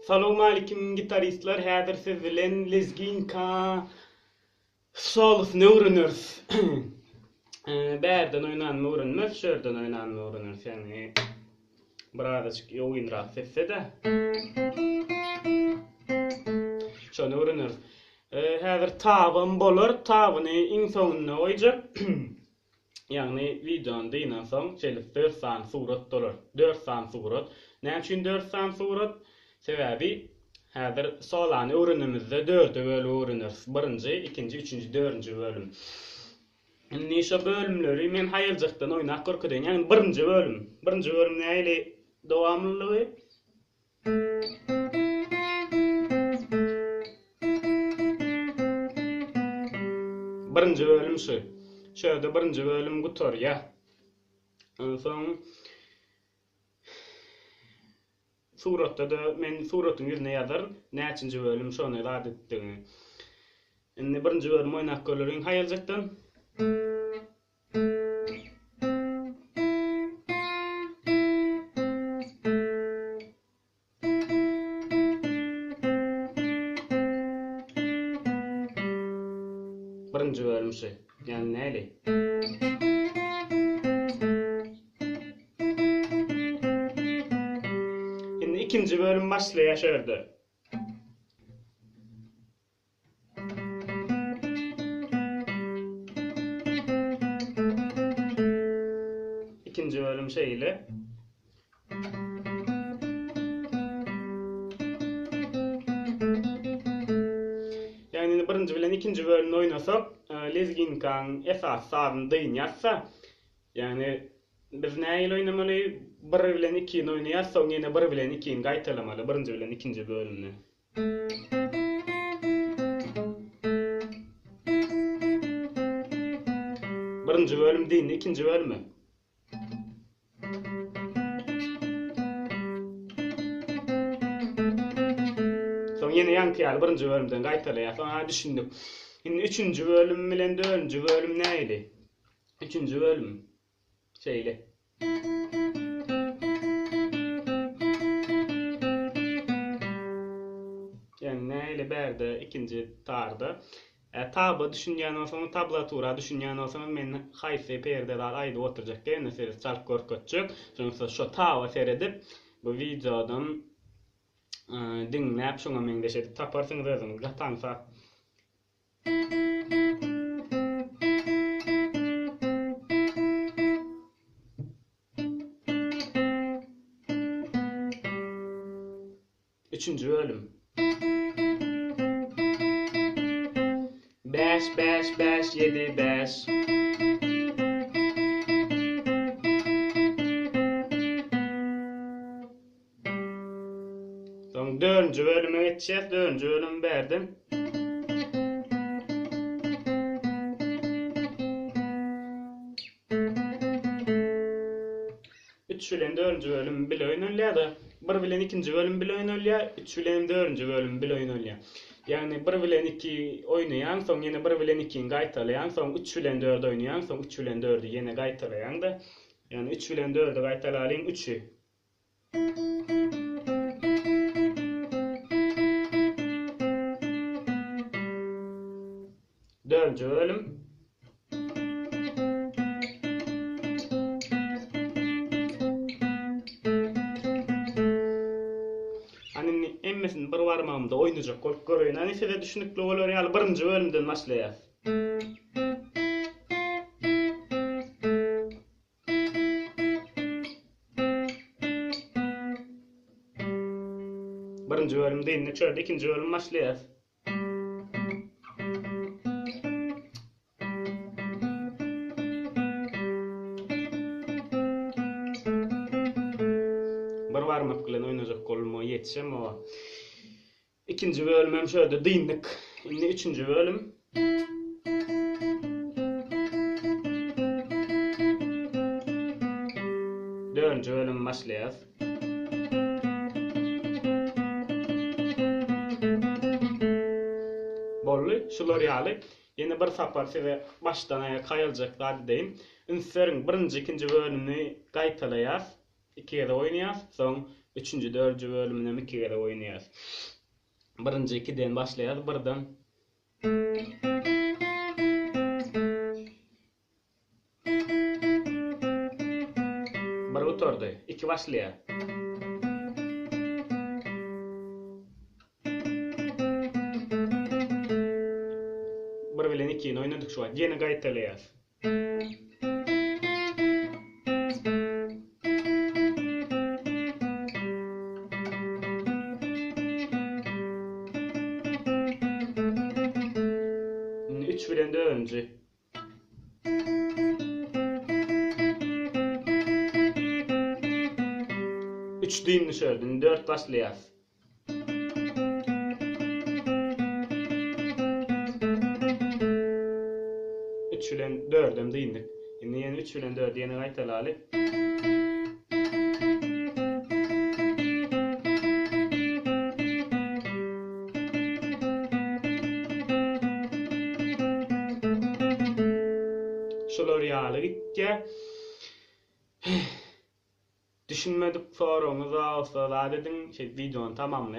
Salowmalikim gitaristler häzir siz bilen lezginka Solosyny öwreneris. Bärden oýnanymy öwrenmeris, şu ýerden oýnanymy öwreneris. Ýagny birazajyk ýogynrak sesde-de. Şony öwreneris. Häzir tabam bolar, tabyny iň soňunda goýjak. Ýagny wideony dynansoň şeýle dört sany surat bolar. Dört sany surat. Näme üçin dört sany surat? Sebäbi häzir solany öwrenimizde dörde bölüp öwreneris. Birinji, ikinji, üçünji, dördünji bölüm. Indi şo bölümleri men haýaljakdan oýnap görkezeýin. Ýagny birinji bölüm. Birinji bölüm nähili dowamlylygy? Birinji bölüm şu. Şu ýerde birinji bölüm gutarýar. Onsoň suratda-da men suratyň ýüzüne ýazaryn, näçinji bölüm şony zat etdigini. Indi birinji bölüm oýnap göreliň haýaljakdan. Birinji bölüm şu. Ýagny näli? Indi ikinji bölüm başlaýar şu ýerde. Ikinji bölüm şeýle. Ýagny indi birinji bilen ikinji bölümini oýnasak, lezginkaň esasy sazyny dynýas-da. Ýagny biz nähili oýnamaly? Bir bilen ikini oýnaýas, soň ýene bir bilen ikini gaýtalamaly, birinji bilen ikinji bölümini. Birinji bölüm dyndy, ikinji bölümi. Soň ýene ýaňky ýaly birinji bölümden gaýtalaýar. Soň ha düşündik. Indi üçünji bölüm bilen dördünji bölüm nähili? Üçünji bölüm. Şeýle. Ýagny nähili bärde ikinji tarda. E, taba düşünýän bolsaňyz, tablatura düşünýän bolsaňyz men haýsy perde zat aýdyp oturjak dälmi size çalyp görkezjek. Şonuň üçin şo taba seredip bu wideodan e, diňläp şoňa meňzeş edip taparsyňyz özüňiz gaty aňsat. Üçünji bölüm. Bäş, bäş, bäş, ýedi, bäş. Soň dördünji bölüme geçýäs. Dördünji bölüm bärde. Üç bilen dördünji bölüm bile oýnalýar-da. Bir bilen ikinji bölüm bile oýnalýar, üç bilenem dördünji bölüm bile oýnalýar. Ýagny bir bilen iki oýnaýaň, soň ýene bir bilen ikini gaýtalaýaň, soň üç bilen dördi oýnaýaň, soň üç bilen dördi ýene gaýtalaýaň-da. Ýagny üç bilen dördi gaýtalalyň, üçi. Dördünji bölüm. Hany indi hemmesini bir barmagymda oýnajak bolup göreýin. Hany size düşünikli bolar ýaly birinji bölümden başlaýas. Birinji bölüm dyndy çörde ikinji bölüm başlaýas. Bir barmak bilen oýnajak bolma ýetişemok. Ikinji bölümem şu ýerde dyndyk. Indi üçünji bölüm. Dördünji bölüm başlaýas. Boldy. Şular ýaly. Ýene bir sapar size başdan aýak haýaljak zat edeýin. Üns beriň, birinji, ikinji bölümi gaýtalaýas. Iki gezek oýnaýas. Soň üçünji, dördünji bölüminem iki gezek oýnaýas. Birinji ikiden başlaýas, birden. Bir gutardy. Iki başlaýar. Bir bilen ikini oýnadyk şu wagt. Ýene gaýtalaýas. Indi üç bilen dördünji. Üç dyndy şördi. Indi dört başlaýas. Üç bilen dördem dyndyk. Indi ýene üç bilen dördi ýene gaýtalaly. Şular ýaly gitýär. Düşünmedik soragyňyz bar bolsa zat ediň, şeýdip wideony tamamlaýas.